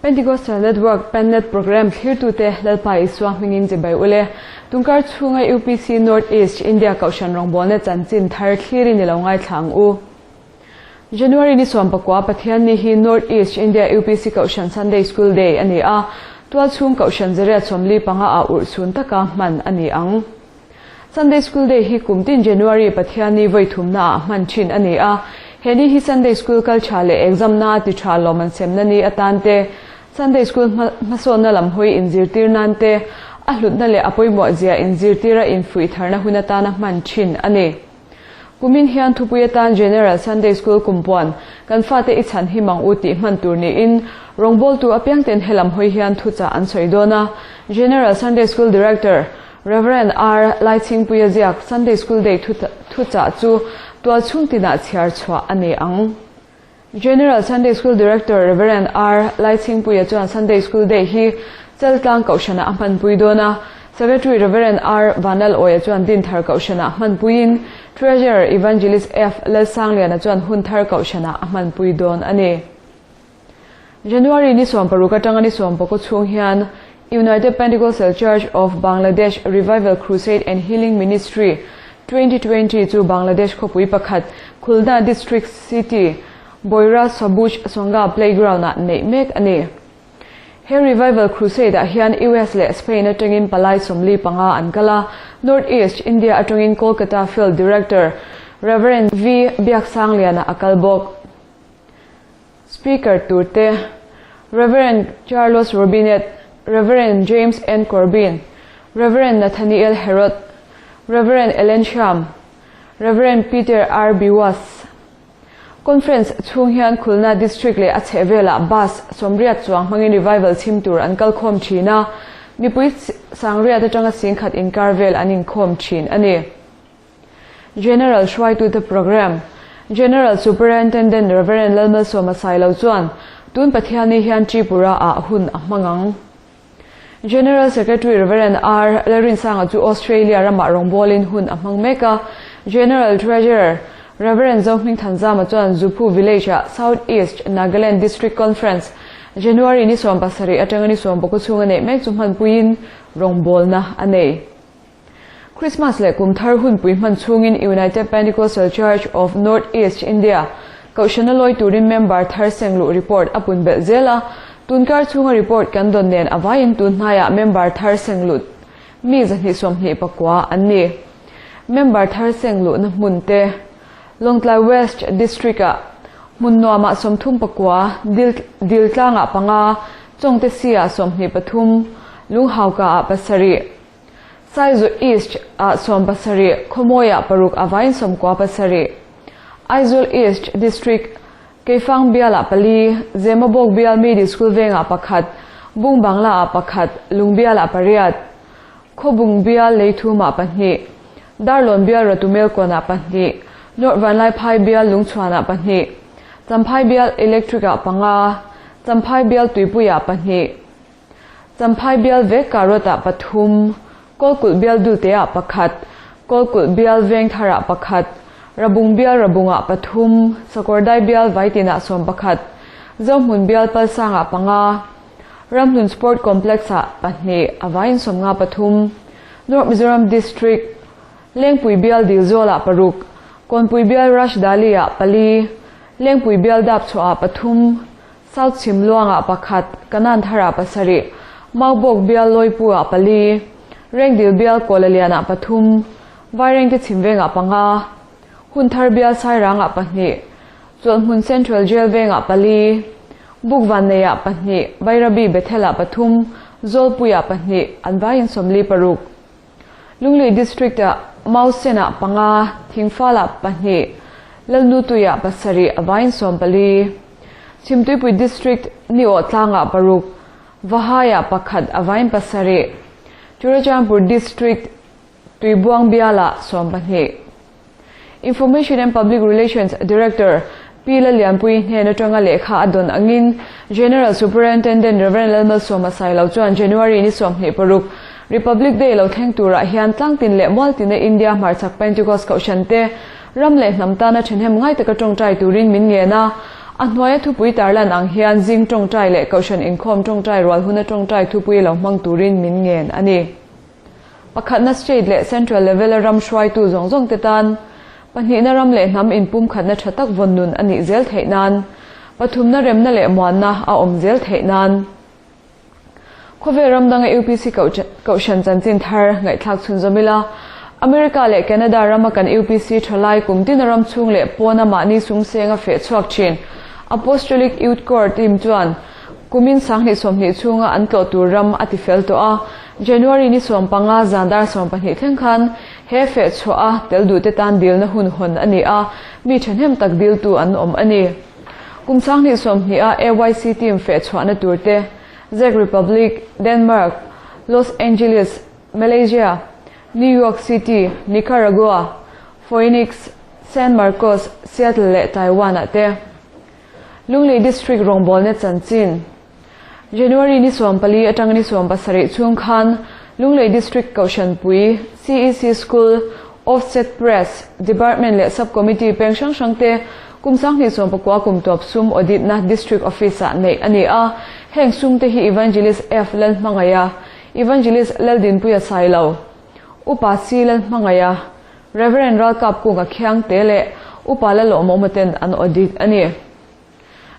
Pentecostal Network Pennet Programme thlirtute Lalpa Isua hmingin chibai ule. Tunkar chhunga UPC North East India Kohhran rawngbawlna chanchin thar thlirin i lo ngaithla ang u. January ni 19 Pathianni hi North East India UPC Kohhran Sunday School Day a ni a, tualchhung Kohhran 845 ah urhchhun taka hman a ni ang. Sunday School Day hi kum tin January Pathianni vawi thumna ah hman thin a ni a, he ni hi Sunday School kal tha leh exam na ti tha lawm an semna ni atan te, Sunday School hmasawnna lam hawi inzirtir nan te, a hlutna leh a pawimawh zia inzirtira infuih tharna hun atana hman thin a ni. Kumin hian thupui atan General Sunday School kumpuan kan fate i chhan hi mang u tih hman tur niin rawngbawltu apiangten helam hawi hian thuchah an sawi dawn a. General Sunday School Director, Rev. R. Laichhingpuia ziak Sunday School Day thuchah chu tualchhung tinah chhiar chhuah a ni ang. General Sunday School Director Rev. R. Laichhingpuia chuan Sunday School Day hi Chaltlang Kohhranah a hmanpui dawn a, Secretary Rev. R. Vanal Awia chuan Dinthar Kohhranah hmanpuiin Treasurer Evangelist F. Lalsangliana chuan Hunthar Kohhranah a hmanpui dawn a ni. January ni 16 atanga ni 19 chhung hian United Pentecostal Church of Bangladesh Revival Crusade and Healing Ministry 2020 chu Bangladesh khawpui pakhat Khulna District City Boira Sabuj Sangha Playground-ah neih mek a ni. He Revival Crusade-ah hian US leh Spain atangin palai 45 an kal a, North East India atangin Kolkata Field Director Rev. V. Biaksangliana a kal bawk. Speaker turte Rev. Charles Robinet, Rev. James N. Corbin, Rev. Nathaniel Herod, Rev. Ellen Sham, Rev. Peter R. Biwas. Conference chhung hian Khulna District leh a chhehvelah bus 80 chuang hmangin revival chhim tur an kal khawm thin a, mipui 80 atanga 10,000 inkar vel an inkhawm thin a ni. General hruaitute Programme, General Superintendent Rev. Lalmalsawma Sailo chuan tun Pathianni hian Tripura ah hun a hmang ang. General Secretary Rev. R. Lalrinsanga chu Australia ramah rawngbawlin hun a hmang mek a, General Treasurer Rev. Zohmingthanzama chuan Zuphu Village ah South East Nagaland District Conference January ni 17 atanga ni 19 chhunga neih mek chu hmanpuiin rawngbawlna a nei. Christmas leh kum thar hunpui hman chhungin United Pentecostal Church of North East India Kohhrana lawi turin member thar sengluh report a pun belh zel a, tunkar chhunga report kan dawn nen a vaiin tun hnaiah member thar sengluh mi 229 an ni. Member thar sengluhna hmun te Lawngtlai West District-ah hmun nuamah 39, Diltlangah 5, Chawngte Si-ah 23, Lunghauka-ah 7, Saizu East ah 17, Khawmawiah 6 a vaiin 97. Aizawl East District, Keifang bialah 4, Zemabawk bial Middle School vengah 1, Bung Bangla ah 1, Lungbialah 8, Khawbung bial Leithumah 2, Darlawn bial Ratumel kawnah 2, North Vanlaiphai bial Lungchhuanah 2, Champhai bial Electric ah 5, Champhai bial Tuipuiah 2, Champhai bial vek Karot-ah 3, Kawlkulh bial Dulte-ah 1, Kawlkulh bial Vengthar-ah 1, Rabung bial Rabungah 3, Sakawrdai bial Vaitinah 11, Zohmun bial Palsangah 5, Ramhlun Sport Complex-ah 2, a vaiin 53, North Mizoram District, Lengpui bial Dilzawlah 6, Kawnpui bial Rashdali-ah 4, Lengpui bial Dapchhuahah 3, South Chhimluangah 1, Kanan Tharah 7, Maubawk bial Lawipuah 4, Rengdil bial Kawlalianah 3, Vairengte Chhimvengah 5, Hunthar bial Sairangah 2, Chawlhhmun Central Jail vengah 4, Bukvanneiah 2, Bairabi Bethelah 3, Zawlpuiah 2, an vaiin 46. Lunglei District-ah Mausenah 5, Thingfalah 2, Lalnutuiah 7, a vaiin 14. Chhimtuipui District Niawh tlangah 6, Vahaiah 1, a vaiin 7. Churachandpur District Tuibuang bialah 12. Information and Public Relations Director Pi Lalianpui hnen atanga lehkha a dawn angin General Superintendent Rev. Lalmalsawma Sailo chuan January ni 26 Republic Day lo thleng turah hian tlangtin leh mualtina India hmarchhak Pentecost Kohhran te ram leh hnam tana ṭhahnem ngai taka ṭawngṭai turin min ngen a. A hnuaia thupui tarlan ang hian zing tawngtai leh Kohhran inkhawm tawngtai rual huna tawngtai thupui lo hmang turin min ngen a ni. Pakhatna State leh Central level-a ram hruaitu zawng zawng te tan, pahnihna ram leh hnam inpumkhatna tha tak vawn nun a nih zel theih nan, pathumna remna leh muanna a awm zel theih nan. Khawvel ram danga UPC Kohhran chanchin thar ngaihthlak chhunzawm ila, America leh Canada rama kan UPC thalai kum tina ram chhung leh pawna mahni sumsenga feh chhuak thin Apostolic Youth Corps team chuan kumin 2020 chhunga an tlawh tur ram a tifel tawh a, January ni 15 zan dar 12 thleng khan he feh chhuah a tel duhte tan dilna hun hawn a ni a, mi thahnem tak diltu an awm a ni. Kum 2020 a AYC team feh chhuahna turte Czech Republic, Denmark, Los Angeles, Malaysia, New York City, Nicaragua, Phoenix, San Marcos, Seattle leh Taiwan ah te. Lunglei District rawngbawlna chanchin January ni 14 atanga ni 17 chhung khan Lunglei District Kohhranpui, CEC School, Offset Press, Department leh Sub Committee peng hrang hrang te kum 2019 kum tawp sum audit na District Office ah neih a ni a. Heng sum te hi Evangelist F Lalhmangaia, Evangelist Laldinpuia Sailo, Upa C Lalhmangaia, Reverend Ralkap Kunga Khiangte leh Upa Lalawmawma ten an audit a ni.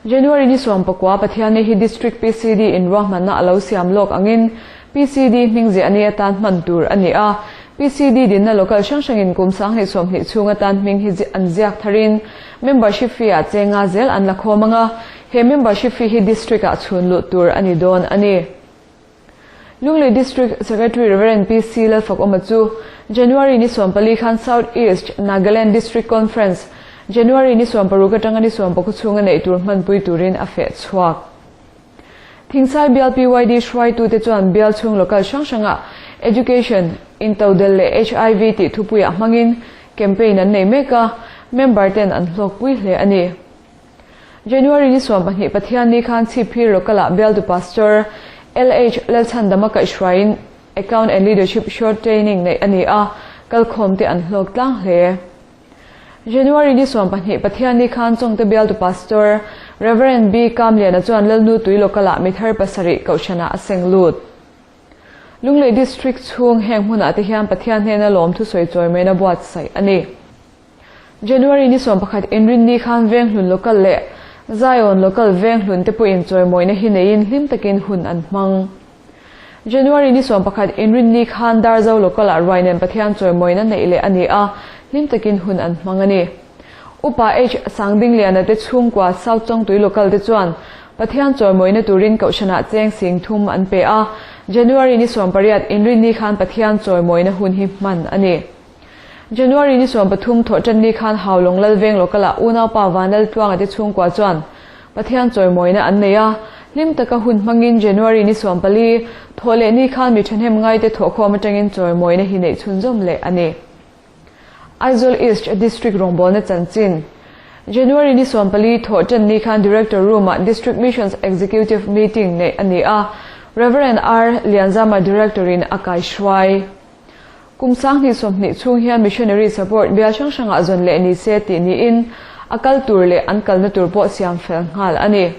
January ni 19 Pathianni hi District PCD in ruahmanna a lo siam lawk angin PCD hming ziah ni atan hman tur a ni a. PCD dinna local hrang hrangin kum 2020 chhung atan hming hi an ziak tharin membership fee ah chenga zel an la khawm anga, he membership fee hi district ah chhun lut tur a ni dawn a ni. Lunglei District Secretary Reverend PC Lalfakawma chu January ni 14 khan South East Nagaland District Conference January ni 16 atanga ni 19 chhunga nei tur hmanpui turin a feh chhuak. Thingsai bial PYD hruaitu te chuan bial chhung local hrang hranga Education, Intodel leh HIV tih thupuiah hmangin campaign an nei mek a, member ten an hlawkpui hle a ni. January ni 12 Pathian ni khan Chhipphir local ah bialtu pastor LH Lalchhandama kaihhruaiin Account and Leadership Short Training nei a ni a, kalkhawm te an hlawk tlang hle. January ni 12 Pathian ni khan Chawngte bialtu pastor Reverend B Kamliana chuan Lalnu tui local ah mithar pasarih Kohhranah a seng lut. Lunglei District chhung heng hmunah te hian Pathian hnena lawm thusawi chawimaina buatsaih a ni. January ni 11 inrin ni khan Venghlun local leh Zion local Venghlun te pawhin chawimawina hi neiin hlim takin hun an hmang. January ni 11 inrin ni khan Darzo local ah ruainen Pathian chawimawina neih leh a ni a, hlim takin hun an hmang a ni. Upa H Sangdingliana te chhungkua South Chawngtui local te chuan Pathian chawimawina turin Kohhranah cheng sing thum an pe a, January ni 18 inrin ni khan Pathian chawimawina hun hi hman a ni. January ni 13 thawhtan ni khan Haulawng Lalveng local ah unaupa Vanlal Tluanga te chhungkua chuan Pathian chawimawina an nei a, hlim taka hun hmangin January ni 14 thawh leh ni khan mi thahnem ngai te thawhkhawm atangin chawimawina hi neih chhunzawm leh a ni. Aizawl East District rawngbawlna chanchin January ni 14 thawhtan ni khan Director Room ah District Missions Executive Meeting neih a ni a, Reverend R Lianzama Director in a kaihruai. Kum 2020 chhung hian missionary support bial hrang hrangah zawn leh ni se tih niin a kal tur leh an kalna tur pawh siam fel nghal a ni.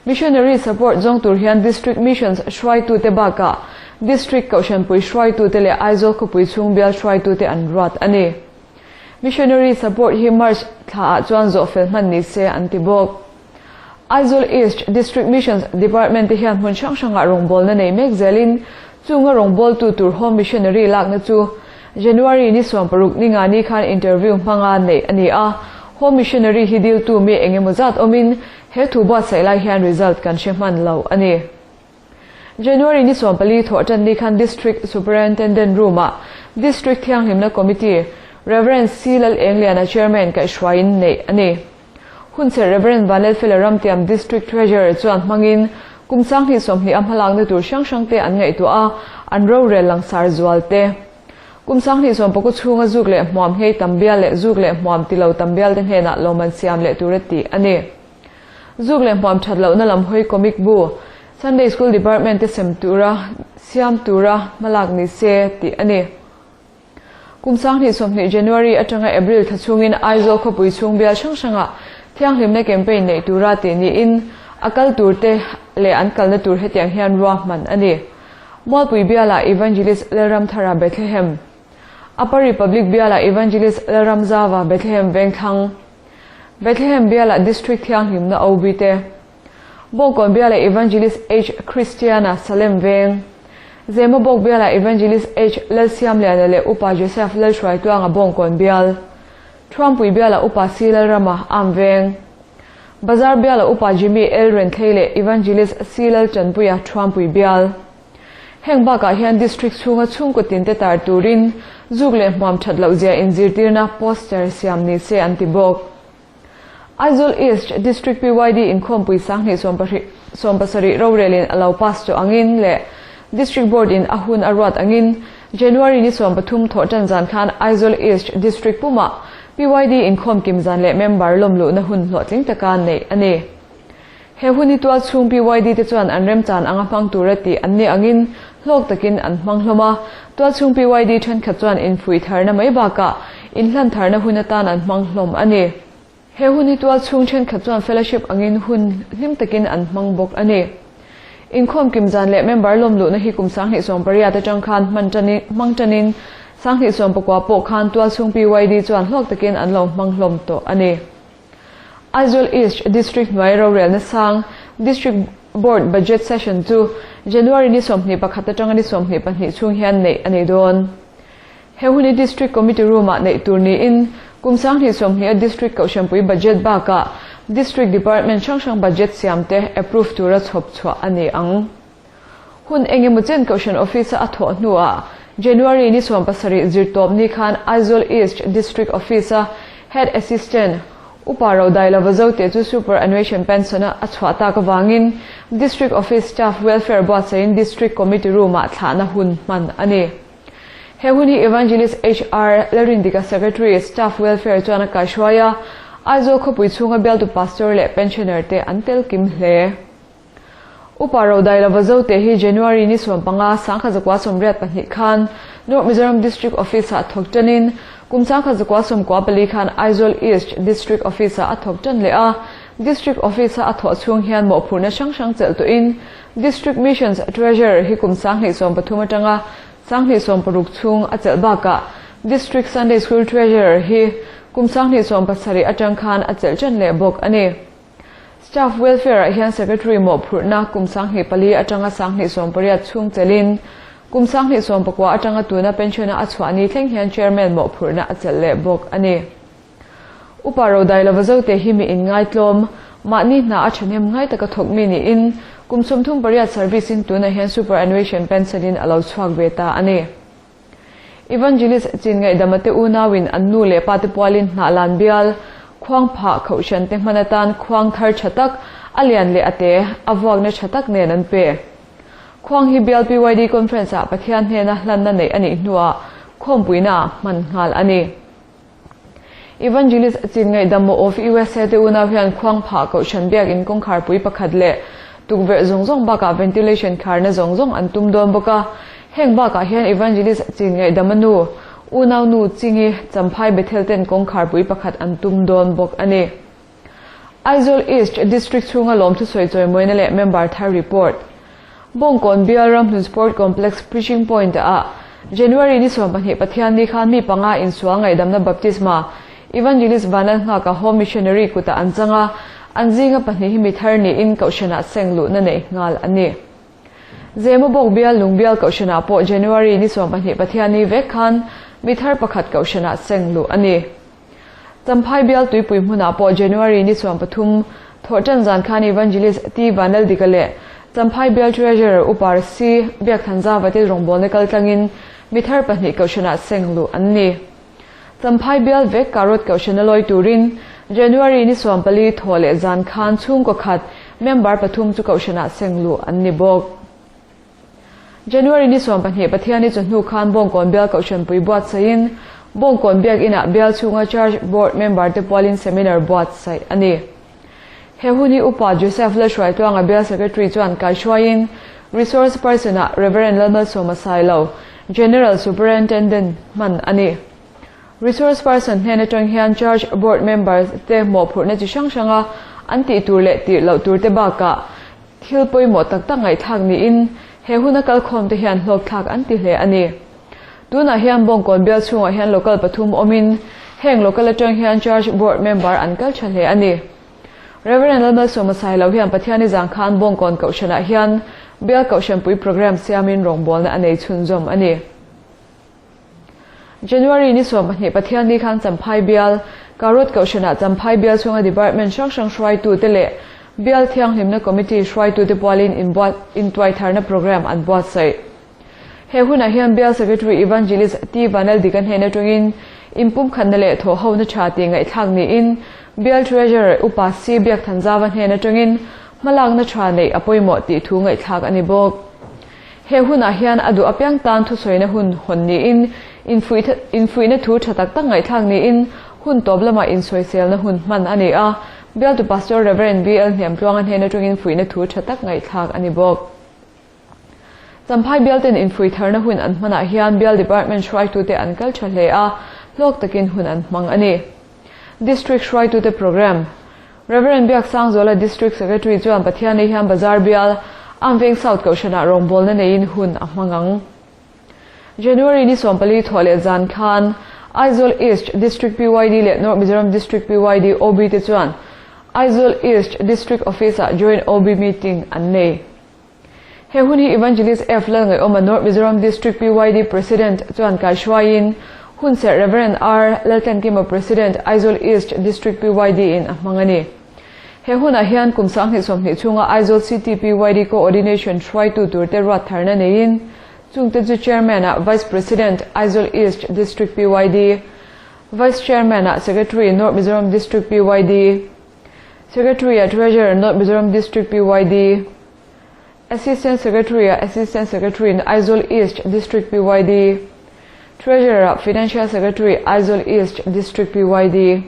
Missionary support zawng tur hian District Missions hruaitute bakah District Kohhranpui hruaitute leh Aizawl khawpui chhung bial hruaitute an ruat a ni. Missionary support hi March thla ah chuan zawh fel hman ni se an ti bawk. Aizawl East District Missions Department te hian hmun hrang hrangah rawngbawlna nei mek zelin chunga rawngbawltu tur home missionary lakna chu January ni 16 ni nga ni khan interview hmanga neih a ni a, home missionary hi diltu mi engemaw zat awmin he thu buatsaih lai hian result kan hre hman lo a ni. January ni 14 thawhtan ni khan District Superintendent Room ah District Thianghlimna Committee Reverend C Lal Engliana Chairman kaihhruaiin neih a ni. Hunserh Reverend Vanlalfela Ramtiam District Treasurer chuan hmangin kum 2020 a hmalakna tur hrang hrang te an ngaihtuah a, an rorel langsar zual te. Kum 2019 chhunga zuk leh hmuam ngei tam bial leh zuk leh hmuam tilo tam bial te hnenah lawman siam leh tur a tih a ni. Zuk leh hmuam that lohna lam hawi comic bu Sunday School Department te sem tura siam tura hmalak ni se tih a ni. Kum 2020 January atanga April thla chhungin Aizawl khawpui chhung bial hrang hrangah Thianghlimna campaign neih tura tih niin a kal turte leh an kalna tur hetiang hian ruahman a ni. Mualpui bialah Evangelist Lalramthara Bethlehem, Upper Republic bialah Evangelist Lalramzava Bethlehem Vengthlang, Bethlehem bialah District Thianghlimna OB te, Bawngkawn bialah Evangelist H Christiana Salem Veng, Zemabawk bialah Evangelist H Lalsiamliana leh Upa Joseph Lalhruaitluanga Bawngkawn bial, Thuampui bialah Upa C Lalrama Am Veng, Bazar bialah Upa Jimmy L Renthlei leh Evangelist C Laltanpuia Thuampui bial. Heng bakah hian District chhunga chhungkaw tinte tar turin zuk leh hmuam that loh zia inzirtirna poster siam ni se an ti bawk. Aizawl East District PYD inkhawmpui sanghnih 77 rorelin a lo pass tawh angin leh District Board in a hun a ruat angin January ni 13 thawh tan zan khan Aizawl East District pumah PYD inkhawm kim zan leh member lawmluhna hun hlawhtling taka neih a ni. He hun hi tual chhung PYD te chuan an remchan anga hmang tura tih an nih angin hlawk takin an hmang hlawm a, tual chhung PYD thenkhat chuan infuih tharna mai bakah inhlan tharna hun atan an hmang hlawm a ni. He hun hi tual chhung thenkhat chuan fellowship angin hun hlim takin an hmang bawk a ni. Inkhawm kim zan leh member lawmluhna hi kum 2018 atang khan hmang tanin 2019 pawh khan tual chhung PYD chuan hlawk takin an lo hmang hlawm tawh a ni. Aizawl East District hnuai rorelna sang District Board Budget Session chu January ni 21 atanga ni 22 chhung hian neih a ni dawn. He hun hi District Committee Room-ah neih tur niin kum 2020 a District Kohhranpui Budget bakah District Department hrang hrang budget siam te approve tura chhawp chhuah a ni ang. Hun engemaw chen Kohhran Office-a a thawh hnuah January ni 17 zirtawp ni khan Aizawl East District Office-a Head Assistant Upa Rodailova Zote chu Superannuation Pension-a a chhuah tak avangin District Office Staff Welfare buatsaihin District Committee Room-ah thlahna hun hman a ni. He hun hi Evangelist HR Lalrindika Secretary Staff Welfare chuan a kaihruai a, Aizawl khawpui chhunga bialtu Pastor leh Pensioner te an tel kim hle. Upa Rodailova Zote hi January ni 15 1982 khan North Mizoram District Office-ah thawk tanin kum 1994 khan Aizawl East District Office-ah a thawk tan leh a, District Office-a a thawh chhung hian mawhphurhna hrang hrang chelh tawhin District Missions Treasurer hi kum 2013 atanga 2016 chhung a chelh bakah District Sunday School Treasurer hi kum 2017 atang khan a chelh tan leh bawk a ni. Staff Welfare-ah hian Secretary mawhphurhna kum 2004 atanga 2018 chhung chelhin kum 2019 atanga tuna pension-a a chhuah ni thleng hian Chairman mawhphurhna a chelh leh bawk a ni. Upa Rodailova Zote hi mi inngaitlawm, mahni hna a thahnem ngai taka thawk mi niin kum 38 service-in tunah hian superannuation pension-in a lo chhuak ve ta a ni. Evangelist chin ngaihdama te unauin an nu leh pa te pualin hna lan bial, khuang phah khohhran te hman atan khuang thar tha tak, a lian leh a te, a vuakna tha tak nen an pe. Khuang hi bial PYD Conference-ah Pathian hnena hlanna neih a nih hnuah khawmpuina ah hman nghal a ni. Evangelist chin ngaihdam maw of USA te unau hian khuang phah kohhran biakin kawngkhar pui pakhat leh tukverh zawng zawng bakah ventilation kharna zawng zawng an tum dawn bawk a. Heng bakah hian Evangelist chin ngaihdam a nu, unau nu Chingi, Champhai Bethel ten kawngkhar pui pakhat an tum dawn bawk a ni. Aizawl East District chhunga lawmthu sawi chawimawina leh member thar report. Bawngkawn Bial Ramhlun Sport Complex Preaching Point ah January ni 12 Pathian ni khan mi panga insual ngaihdamna baptisma Evangelist Vanal Nghaka Home Missionary kuta an changa an zinga pahnih hi mi thar niin kohhranah seng luhna nei nghal a ni. Zemabawk Bial Lungbial kohhranah pawh January ni 12 Pathian ni vek khan mi thar pakhat kohhranah seng luh a ni. Champhai Bial Tuipui hmunah pawh January ni 13 thawh tan zan khan Evangelist T Vanlaldika leh Champhai Bial Treasurer Upa C Biakthanza Vatil rawngbawlna kal tlangin mi thar pahnih kohhranah seng luh an ni. Champhai Bial vek Karot kohhrana lawi turin January ni 14 thawh leh zan khan chhungkaw khat member pathum chu kohhranah seng luh an ni bawk. January ni 12 Pathian ni chawhnu khan Bawngkawn Bial Kohhranpui buatsahin Bawngkawn Biak Inah Bial chhunga Church Board member te pualin seminar buatsaih a ni. He hun hi Upa Joseph Lalhruaitluanga Bial Secretary chuan kaihruaiin Resource Person-ah Reverend Lalmalsawma Sailo, General Superintendent hman a ni. Resource person hnen atang hian Church Board members te mawhphurhna chi hrang hranga an tih tur leh tih loh tur te bakah thil pawimawh tak tak ngaihthlak niin he huna kalkhawm te hian hlawkthlak an ti hle a ni. Tunah hian Bawngkawn bial chhungah hian local pathum awmin heng local atang hian Church Board member an kal tha hle a ni. Rev. Lalmalsawma Sailo hian Pathiani zang khan Bawngkawn Kohhranah hian Bial Kohhranpui Programme siamin rawngbawlna a nei chhunzawm a ni. January ni 12 Pathianni khan Champhai Bial, Karut Kohhranah Champhai Bial chhunga Department hrang hrang hruaitute leh Bial Thianghlimna Committee hruaitute pualin intuaitharna programme an buatsaih. He hunah hian Bial Secretary Evangelist T. Vanel Dika hnen atangin inpumkhatna leh thawhhona tha tih ngaihthlak niin Bial Treasurer Upa C. Biakthanzava hnen atangin hmalakna tha neih a pawimawh tih thu ngaihthlak a ni bawk. He hunah hian a duh apiang tan thusawiina hun hawn niin infuihna thu tha tak tak ngaihthlak niin hun tawp lamah insawiselna hun hman a ni a, Bialtu Pastor Rev. BL Hniamtluanga hnen atangin fuihna thu tha tak ngaihthlak a ni bawk. Champhai bialten infuih tharna hun an hmanah hian bial department hruaitute an kal tha hle a, hlawk takin hun an hmang a ni. District hruaitute programme. Rev. Biaksangzuala District Secretary chuan Pathianni hian Bazar bial, Amveng South Kohhranah rawngbawlna neiin hun a hmang ang. January ni 14 thawh leh zan khan Aizawl East District PYD leh North Mizoram District PYD OB te chuan Aizawl East District Office-ah Joint OB Meeting an nei. He hun hi Evangelist F. Lalngaihawma North Mizoram District PYD President chuan kaihruaiin hunserh Rev. R. Laltlankima President Aizawl East District PYD in a hmang a ni. He hunah hian kum 2020 chhunga Aizawl City PYD Coordination hruaitu turte ruat tharna neiin chungte chu Chairman ah Vice President Aizawl East District PYD, Vice Chairman ah Secretary North Mizoram District PYD, Secretary ah Treasurer North Mizoram District PYD, Assistant Secretary ah Assistant Secretary in Aizawl East District PYD, Treasurer ah Financial Secretary Aizawl East District PYD,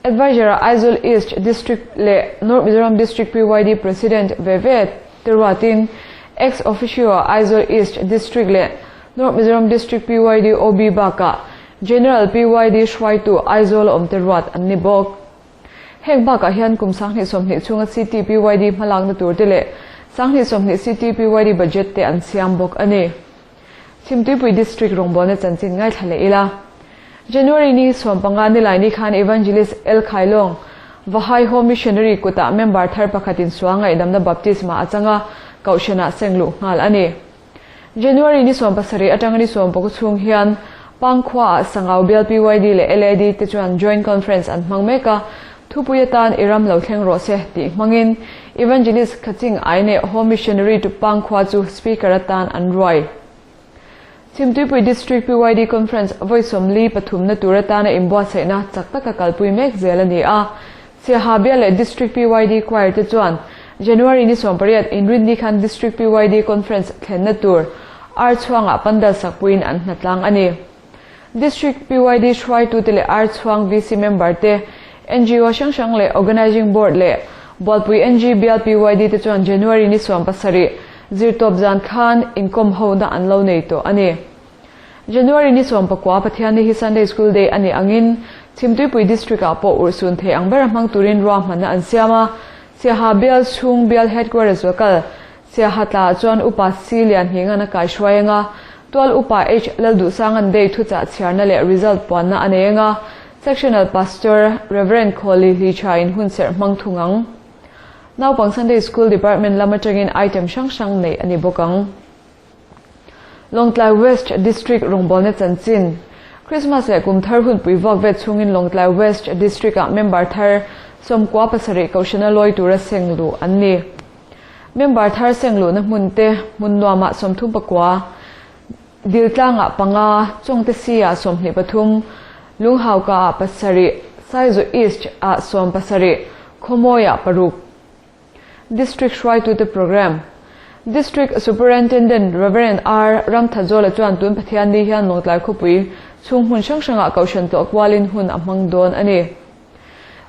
Adviser ah Aizawl East District leh North Mizoram District PYD President ve ve te ruatin Ex Officio ah Aizawl East District leh North Mizoram District PYD OB bakah General PYD hruaitu Aizawl a awm te ruat an ni bawk. Heng bakah hian kum 2020 chhunga City PYD hmalakna tur te leh 2020 City PYD budget te an siam bawk a ni. Chhimtuipui District rawngbawlna chanchin ngaithla leh ila. January ni 15 nilaini khan Evangelist L Khailawng, Vahai Home Missionary kutah member thar pakhatin sual ngaihdamna baptisma a changa Kohhranah seng luh nghal a ni. January ni 17 atanga ni 19 chhung hian Pangkhua ah Sangau Bial PYD leh LAD te chuan Joint Conference an hmang mek a, thupui atan i ram lo thleng rawh se tih hmangin Evangelist Khaching Aine Home Missionary to Pangkhua chu Speaker atan an ruai. Chhimtuipui District PYD Conference vawi 73 na tur atana inbuatsaihna chak taka kalpui mek zel a ni a. Siaha Bial leh District PYD Choir te chuan January ni 18 inrinni khan District PYD Conference thlenna tur Ar chhuangah pandal sakpuiin an hnatlang a ni. District PYD hruaitute leh Ar chhuang VC member te, NGO hrang hrang leh Organising Board leh Bualpui NG Bial PYD te chuan January ni 17 zirtawp zan khan inkawm hona an lo nei tawh a ni. January ni 19 Pathianni hi Sunday School Day a nih angin Chhimtuipui District ah pawh urhsun thei ang ber a hmang turin ruahmanna an siam a, Siaha Bial chhung Bial Headquarters local Siaha tlaah chuan Upa C Lian Hningan a kaihruai ang a, Tual Upa H Lalduhsangan Day thuchah chhiarna leh result puanna a nei ang a, Sectional Pastor Rev Khawli Hlichha in hunserh hmang thung ang. Naupang Sunday School Department lam atangin item hrang hrang neih a ni bawk ang. Lawngtlai West District rawngbawlna chanchin Christmas leh kum thar hun pui vuak vet chhungin Lawngtlai West District ah member thar 97 Kohhrana lawi tura seng luh an ni. Member thar seng luhna hmun te hmun nuamah 39, Diltlangah panga, Chawngte Si ah 23, Lunghauka ah pasarih, Saizaw East ah 17, Khawmawi ah paruk. District hruaitute Programme District Superintendent Rev. R. Ramthazola chuan tun Pathianni hian Lawngtlai khawpui chhung hmun hrang hrangah Kohhran tlawh kualin hun a hmang dawn a ni.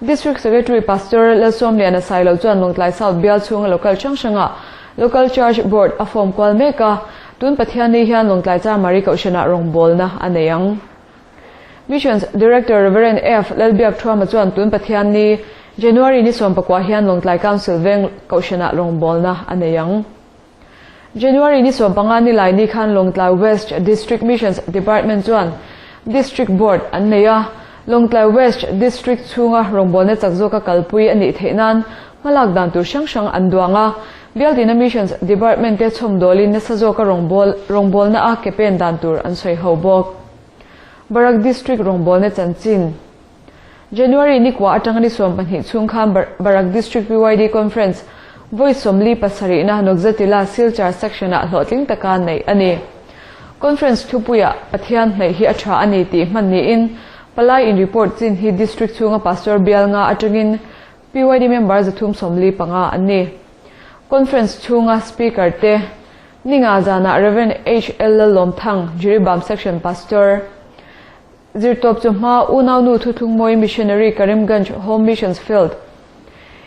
District Secretary Pastor Lalsawmliana Sailo chuan Lawngtlai South bial chhunga local hrang hrangah Local Church Board a form kual mek a, tun Pathianni hian Lawngtlai Charmari Kohhranah rawngbawlna a nei ang. Missions Director Rev. F. Lalbiakthuama chuan tun Pathianni, January ni 19 hian Lawngtlai Council veng Kohhranah rawngbawlna a nei ang. January ni 15 ni lai ni khan Lawngtlai West District Missions Department chuan District Board an nei a, Lawngtlai West District chhunga rawngbawlna chak zawka kalpui a nih theih nan hmalak dan tur hrang hrang an duang a, Bialtina Missions Department te chhawmdawlin nasa zawka rawngbâwl rawngbawlna a ke pen dan tur an sawi ho bawk. Barak District rawngbawlna chanchin. January ni kua atanga ni 12 chhung khan Barak District PYD Conference vawi 47na Nokzatila Silchar Section-ah hlawhtling taka neih a ni. Conference thupuiah Pathian hnaih hi a tha a ni tih hman niin Palai in report chin hi District chhunga Pastor bial nga atangin PYD member 345 an ni. Conference chhunga Speaker te Ninga zanah Rev. HL Lalawmthang, Jiribam Section Pastor, Zirtawp chu hma Unaunu Thuthlungmawi Missionary Karimganj Home Missions Field,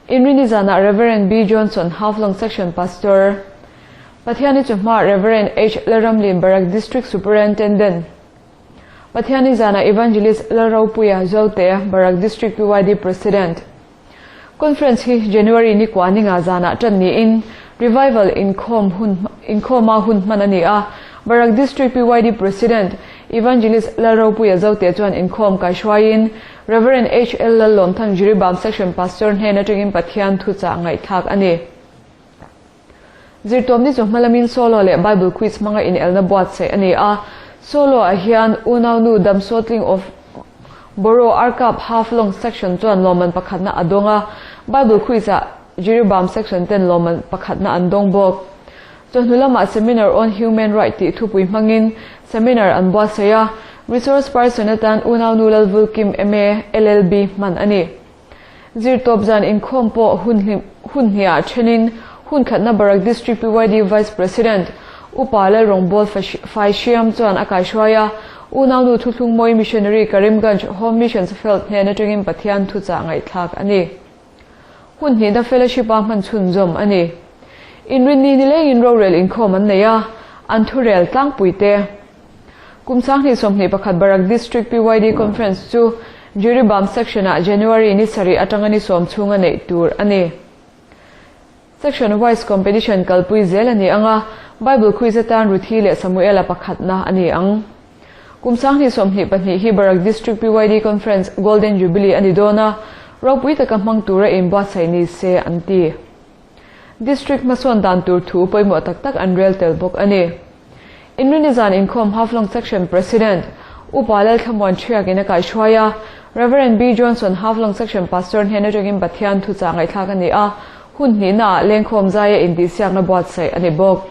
Inrini zanah Rev. B. Johnson, Haflong Section Pastor, Pathiani chu hma Rev. H. Lalramlin Barak District Superintendent, Pathiani zanah Evangelist Lalropuia Zote, Barak District PYD President. Conference hi January ni kua ninga zanah tan niin Revival inkhawm hun inkhawma hun hman a ni a. Barak District PYD President Evangelist Lalropuia Zote chuan inkhawm kaihruaiin Rev. HL Lallawmthang Jiribam Section Pastor hnen atangin Pathian thuchah ngaihthlak a ni. Zirtawmni chu hmalamin Solo leh Bible Quiz hmanga inelna buatsaih a ni a. Solo-ah hian unaunu Damsawtling of Boro Arkap Half Long Section chuan lawmman pakhatna a dawng a, Bible Quiz-ah Jiribam Section ten lawmman pakhatna an dawng bawk. Chawhnu lamah Seminar on Human Right tih thupui hmangin seminar an buatsaih a, resource person atan unaunu Lalvulkim MA, LLB hman a ni. Zirtawp zan inkhawm pawh hun hlim hun hniah thenin hun khatna Barak District PYD Vice President Upa Lalrawngbâwl Faihriam chuan a kaihruai a, unaunu Thuthlungmawi Missionary Karimganj Home Missions Field hnen atangin Pathian thuchah ngaihthlak a ni. Hun hnihna Fellowship-a hman chhunzawm a ni. Inrinni nilengin rorel inkhawm an nei a, an thurel tlangpuite. Kum 2021 Barak District PYD Conference chu Jiribam Section-ah January ni sarih atanga ni 10 chhunga neih tur a ni. Section wise competition kalpui zel a ni ang a, Bible quiz atan Ruthi leh Samuela pakhatna a ni ang. Kum 2022 hi Barak District PYD Conference Golden Jubilee a ni dawn a, ropui taka hmang tura inbuatsaih ni se an ti. District hmasawn dan tur thu pawimawh tak tak an rel tel bawk a ni. Inrini zan inkhawm Haflong Section President, Upa Lalthlamuan Thiakin a kaihruai a, Rev. B. Johnson Haflong Section Pastor hnen atangin Pathian thuchah ngaihthlak a ni a, hun hnihnaah lengkhawm zaia intihsiakna buatsaih a ni bawk.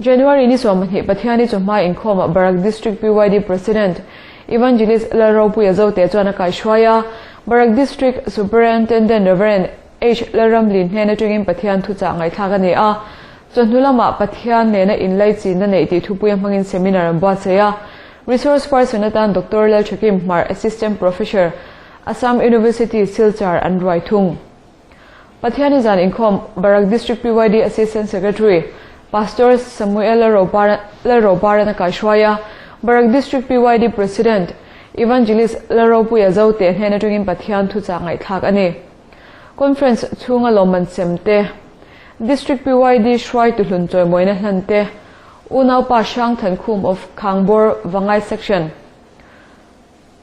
January ni 12 Pathiani chawhma inkhawmah Barak District PYD President, Evangelist Lalropuia Zote chuan a kaihruai a, Barak District Superintendent Rev. H. Lalramlin hnen atangin Pathian thuchah ngaihthlak a ni a, chawhnu lamah Pathian nena inlaichinna neih tih thupuia hmangin seminar an buatsaih a. Resource person atan Doctor Lalthakim Hmar, Assistant Professor, Assam University, Silchar an ruai thung. Pathiani zan inkhawm Barak District PYD Assistant Secretary, Pastor Samuel Lalroparan a kaihruai a, Barak District PYD President, Evangelist Lalropuia Zote hnen atangin Pathian thuchah ngaihthlak a ni. Conference chhunga lawmman sem te, District PYD hruaitu hlun chawimawina hlan te, Unaupa Hrang Thankhum of Khangbawr Vangai Section,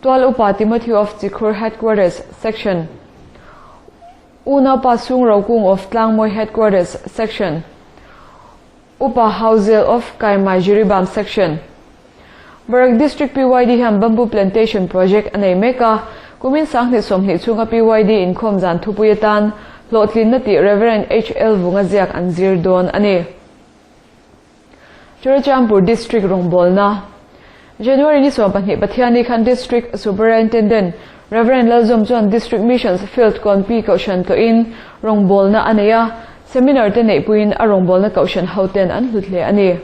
Tual Upa Timothy of Chikhur Headquarters Section, Unaupa Sung Rokung of Tlangmawi Headquarters Section, Upa Hauzel of Kaimai Jiribam Section. Barak District PYD hian Bamboo Plantation Project a nei mek a, kumin 2020 chhunga PYD inkhawm zan thupui atan hlawhtlinna tih Rev. HL Vunga ziak an zir dawn a ni. Churachandpur District rawngbawlna January ni 12 Pathiani khan District Superintendent Rev. Lalzawm chuan District Missions Field Kawnpi Kohhran tlawhin rawngbawlna a nei a, Seminar te neihpuiin a rawngbawlna kohhran hoten an hlut hle a ni.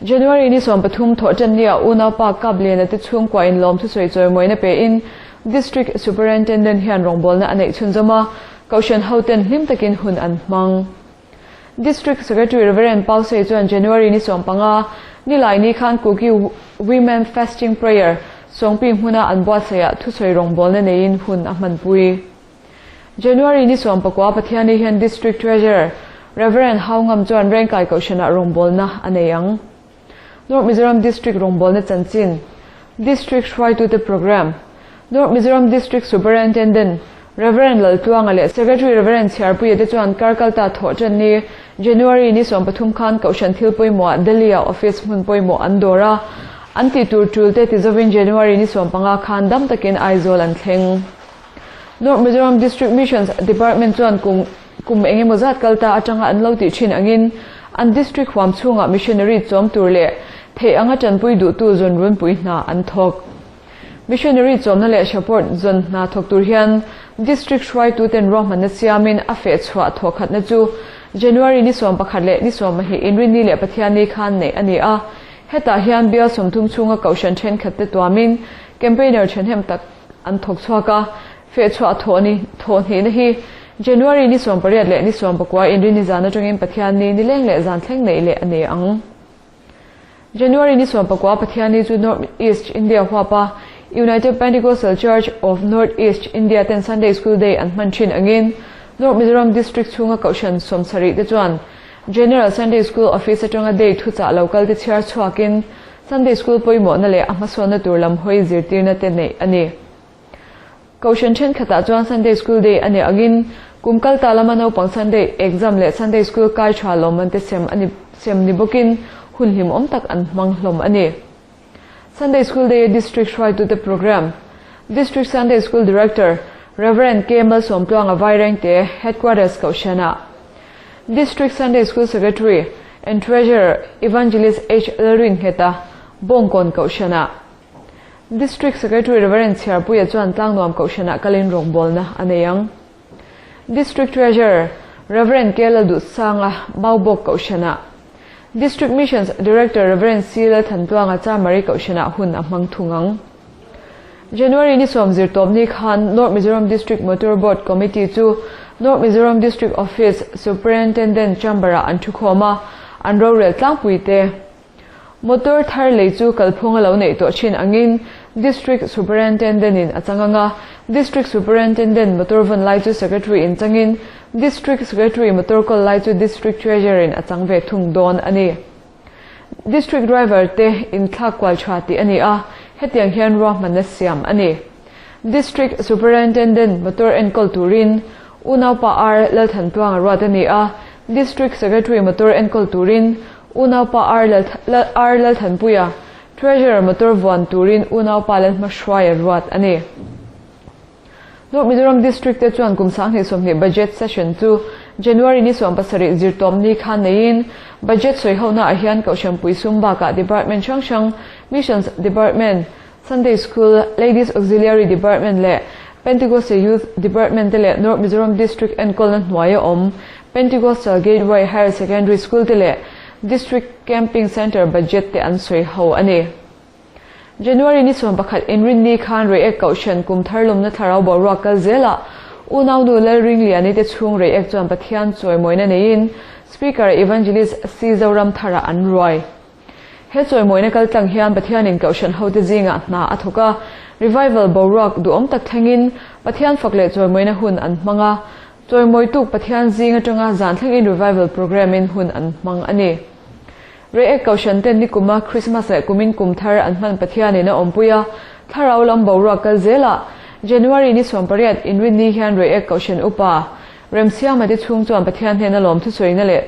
January ni 13 thawhṭannia unaupa Kapliana te chhungkua in lawm thusawi chawimawina pein District Superintendent hian rawngbawlna a neih chhunzawm a, kohhran hoten hlim takin hun an hmang. District Secretary Reverend Pausei chuan January ni 15 nilai ni khan Kuki Women Fasting Prayer. Sawngpi hmuna an buatsaihah thusawi rawngbawlna neiin hun a hmanpui. January ni 19 Pathianni hian District Treasurer Rev. Haungam chuan Rengkai Kohhranah rawngbawlna a nei ang. North Mizoram District rawngbawlna chanchin, District hruaitute Programme, North Mizoram District Superintendent Rev. Laltluanga leh Secretary Rev. Chhiarpuia te chuan Karkalta thawhṭan ni January ni 13 khan Kohhran thil pawimawhah Delhi-ah office hmun pawimawh an dawr a, an tih tur ṭul te tizovin January ni 15 khan dam takin Aizawl an thleng. North Mizoram District Missions Department chuan kum kum eng emaw zat kal ta atanga an lo tih thin angin an district huam chhungah missionary chawm tur leh theih anga tanpui duhtu zawn runpui hna an thawk. Missionary chawmna leh support zawn hna thawk tur hian district hruaituten ruahmanna siamin a feh chhuah thawhkhatna chu January ni 11 leh ni 12 Inrinni leh Pathianni khan neih a ni a. Hetah hian bial 30 chhunga kohhran thenkhatte tuamin campaigner thahnem tak an thawk chhuak a, feh chhuah thawh ni thawh hnihna hi January ni 18 leh ni 19 Inrinni zan atangin Pathianni nileng leh zan thleng neih leh a ni ang. January ni 19 Pathianni chu North East India huapa United Pentecostal Church of North East India ten Sunday School Day an hman thin angin North Mizoram District chhunga kohhran 70 te chuan General Sunday School Office atanga day thuchah lo kal te chhiar chhuakin Sunday School pawimawhna leh a hmasawnna tur lam hawi zirtirna te neih a ni. Kohhran thenkhatah chuan Sunday School Day a nih angin kum kal ta lama naupang Sunday exam leh Sunday School kai tha lawmman te sem a ni sem ni bawkin hun hlimawm tak an hmang hlawm a ni. Sunday School Day-a District hruaitute Programme District Sunday School Director Rev. K. Malsawmtluanga Vairengte Headquarters Kohhranah District Sunday School Secretary and Treasurer Evangelist H. Lalringheta Bawngkawn Kohhranah District Secretary Rev. Chhiarpuia chuan Tlangnuam Kohhranah kalin rawngbawlna a nei ang. District Treasurer Rev. K. Lalduhsanga Maubawk Kohhranah District Missions Director Rev. C. Lalthantluanga Chamari Kohhranah hun a hmang thung ang. January ni 10 zirtawp ni khan North Mizoram District Motor Board Committee chu North Mizoram District Office Superintendent Chamber-ah an thukhawm a, an rorel tlangpui te. Motor thar lei chu kalphung a lo neih tawh thin angin District Superintendent-in a chang anga, District Superintendent motor vawn lai chu Secretary in changin District Secretary motor kawl lai chu District Treasurer-in a chang ve thung dawn a ni. District Driver te inthlak kual tha tih a ni a, hetiang hian ruahmanna siam a ni. District Superintendent motor enkawl turin Unaupa R Lalthantluanga ruat a ni a, District Secretary motor enkawl turin Unaupa R Lalthanpuia, Treasurer motor vuan turin Unaupa Lalhmahruaia ruat a ni. North Mizoram District te chuan kum 2020 Budget Session chu January ni 17 zirtawm ni khan neiin Budget sawi hona ah hian Kohhran pui sum bakah Department hrang hrang, Missions Department, Sunday School, Ladies Auxiliary Department leh Pentecostal Youth Department te leh North Mizoram District enkawlna hnuaia awm Pentecostal Gateway Higher Secondary School te leh District Camping Centre Budget te an sawi ho a ni. January ni 11 inrinni khan Reiek Kohhran kum thar lawmna thlarau boruak kal zelah Unaunu Lalringliani te chhung Reiek chuan Pathian chawimawina neiin Speaker Evangelist C Zoramthara an ruai. He chawimawina kal tlang hian Pathianin Kohhran hote zingah hna a thawk a, revival boruak duhawm tak thlengin Pathian fak leh chawimawina hun an hmang a, chawimawi tuk Pathian zing atanga zan thlengin revival programme-in hun an hmang a ni. Reiek Kohhran ten nikuma Christmas leh kumin kum thar an hman Pathianin a awmpui a, thlarau lam boruak kal zelah January ni 18 inrinni hian Reiek Kohhran upa Remsiama te chhung chuan Pathian hnena lawm thusawiina leh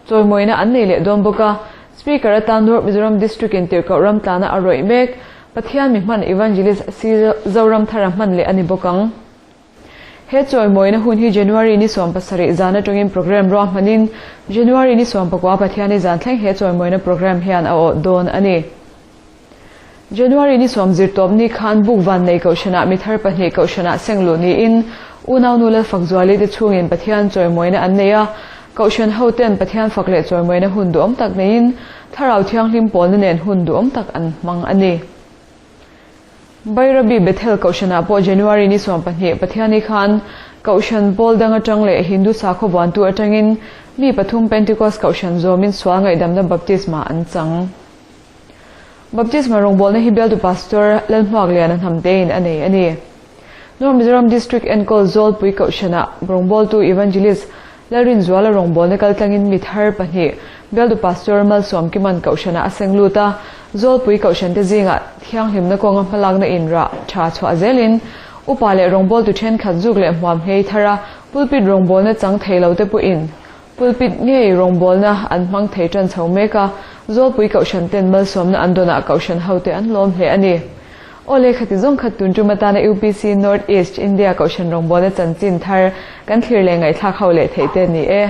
chawimawina an nei leh dawn bawk a, Speaker atan North Mizoram District in tirhkoh ram tlana a rawih mek Pathian mi hman Evangelist C Zoramthara hman leh a ni bawk ang. He chawimawina hun hi January ni 17 zan atangin programme ruahmanin January ni 19 Pathianni zan thleng he chawimawina programme hian a awh dawn a ni. January ni 10 zirtawp ni khan Buk Van nei Kohhranah mi thar pahnih Kohhranah seng luh niin Unaunu Lalfakzuali te chhungin Pathian chawimawina an nei a, Kohhran hoten Pathian fak leh chawimawina hun duhawm tak neiin Thlarau Thianghlim pawlna nen hun duhawm tak an hmang a ni. Bairabi Bethel Kohhranah pawh January ni 12 Pathianni khan Kohhran pawl dang atang leh Hindu sakhaw vuantu atangin mi pathum Pentecost Kohhran zawmin sual ngaihdamna baptisma an chang. Baptisma rawngbawlna hi bialtu Pastor Lalhmuakliana Hnamtein a nei a ni. North Mizoram District enkawl Zawlpui Kohhranah rawngbawltu Evangelist Lalrinzuala rawngbawlna kaltlangin mi thar pahnih bialtu Pastor Malsawmkiman Kohhranah a seng lut a, Zawlpui Kohhrante zingah thianghlimna kawnga hmalakna inrah tha chhuah zelin upa leh rawngbawltu thenkhat zuk leh hmuam nghei thara pulpit rawngbawlna chang thei lote pawhin Pulpit ngei rawngbawlna an hmang thei tan chho mek a, Zawlpui Kohhran ten malsawmna an dawnah Kohhran hote an lawm hle a ni. Aw lehkhati zawng khat tun tum atana UPC North East India Kohhran rawngbawlna chanchin thar kan thlir leh ngaihthlak ho leh theih te a ni e.